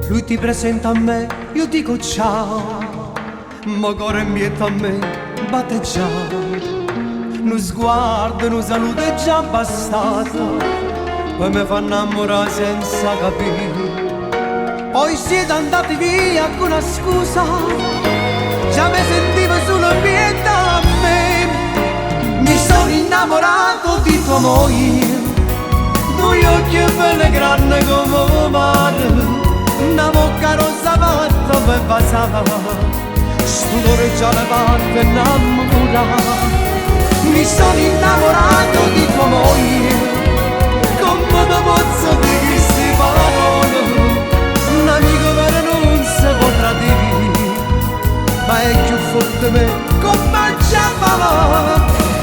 Lui ti presenta a me, io dico ciao, ma 'o core 'mpietto a me batte già. Nu sguardo, nu saluto è già bastato pe me fa 'nnammurà senza capì. Poi siete andati via con una scusa, già me sentivo sulo 'mpietto a me. Mi sono innamorato di tua moglie, duje occhi belle grandi come 'o mare, 'na vocca rosa fatta pe vasà, stu core già l'hê fatto 'nnammurà. Mi sono innamorato di tua moglie, comme te pozzo di' chesti parole, n'amico vero nun se po' tradì, ma è cchiù forte 'e me, comme aggia fa?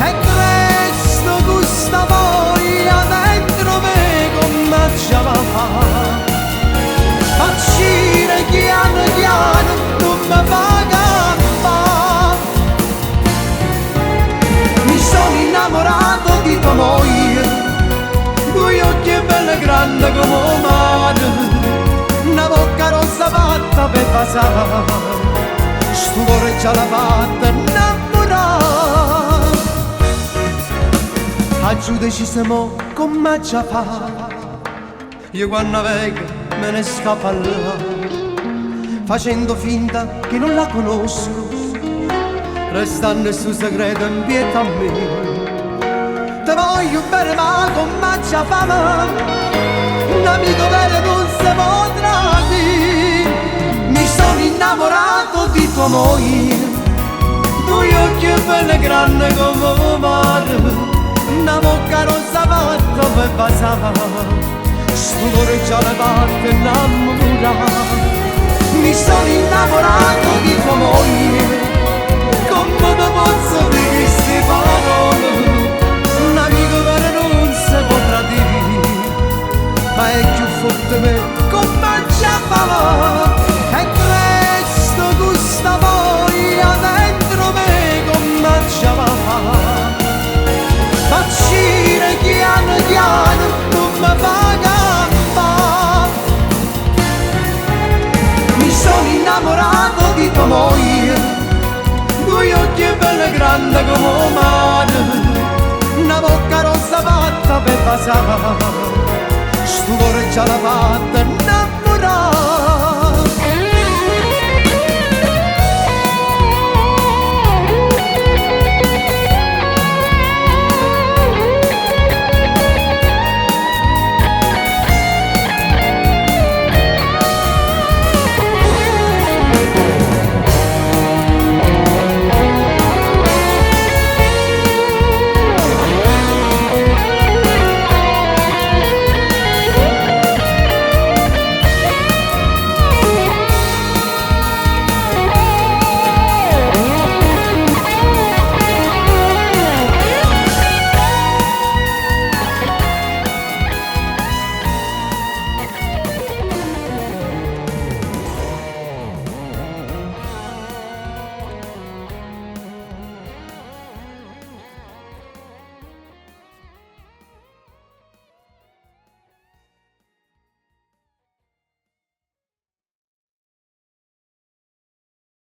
E resto cu 'sta voglia dentro me, comme aggia fa? M'accire chiano chiano, nun me fa campà. Mi sono innamorato di tua moglie, duje occhi belle grandi come 'o mare, 'na vocca rosa fatta pe vasà, stu core già l'hê fatto 'nnammurà. Aggio deciso mo comme aggia fa, io quando 'a veco me ne scappo 'a llà, facendo finta che non la conosco, restanno 'stu segreto 'mpietto a me. Te voglio bene ma comme aggia fa? N'amico vero nun se po' tradì. Mi sono innamorato di tua moglie, duje occhi belle grandi come 'o mare, 'na vocca rosa fatta pe vasà, stu core già l'hê fatto 'nnammurà. Mi sono innamorato di tua moglie, comme te pozzo di' chesti parole, n'amico vero nun se po' tradì, ma è cchiù forte 'e me, comme aggia fa? E resto cu 'sta voglia dentro me, comme aggia fa? M'accire chiano chiano, nun me fa campà. Mi sono innamorato di tua moglie, duje occhi belle grandi come 'o mare, 'na vocca rosa fatta pe vasà, stu core già l'hê fatto